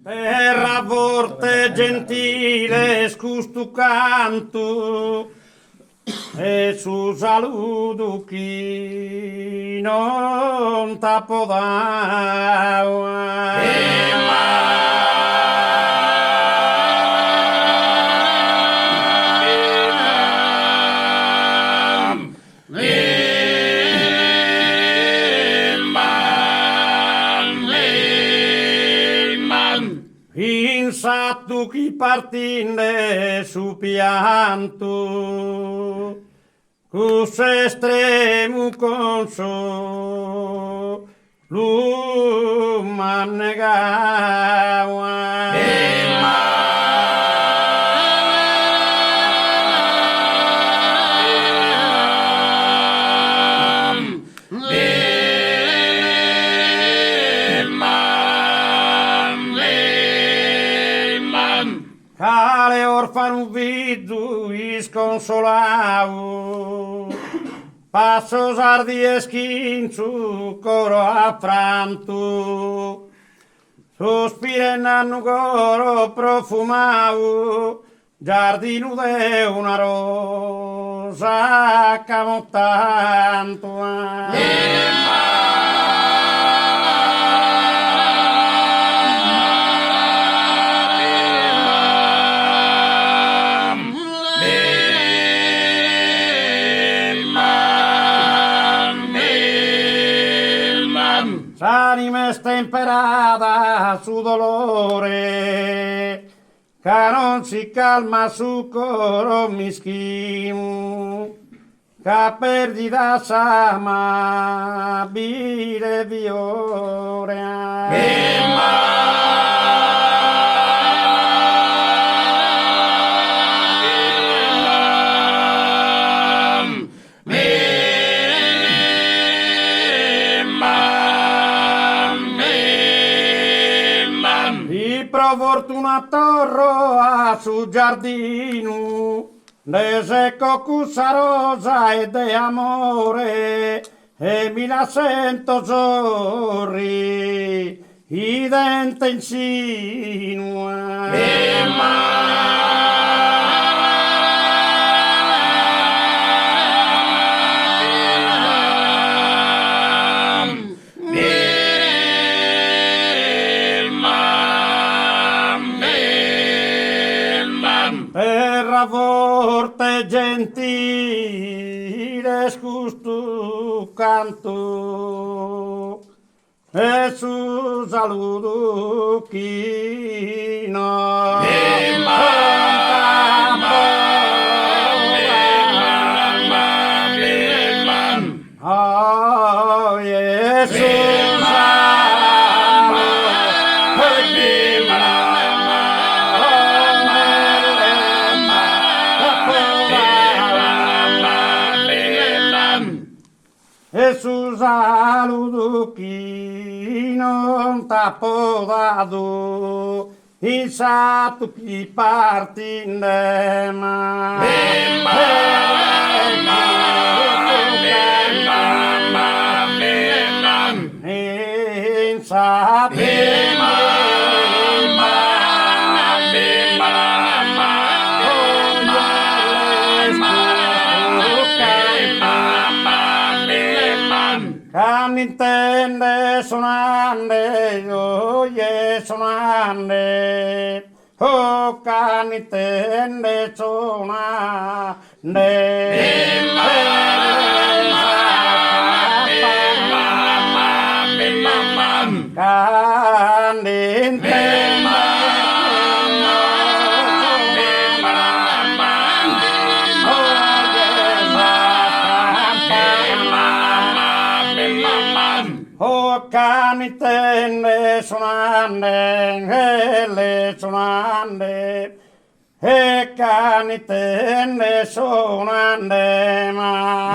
Terra forte e gentile est custu cantu e su saludu chi non t'apo dau. In s'attu chi partinde su piantu cuss'estremu consolu m'at negau. Cale orfanu fizu isconsolau Passo sas dies chin su coro afrantu, Sospirende a Nugoro profumau, Giardinu de una rosa ch'amo tantu. S'anima est temperada a su dolore ca non si calmat su coro mischinu ca perdida s'amabile fiore. Si pro fortuna torro a su giardinu Nde seco cussa rosa e de amore e mi la sento sorridente in sinu. Terra forte e gentile est custu cantu e su saludu chi no E su saludu chi non t'apo dadu in s'atu chi partinde ma. In sa Cand'intende sonande, oje sonande, oh cand'intende sonande. Cand'intende Oh cand'intende sonande, elle sonande, E cand'intende sonande ma.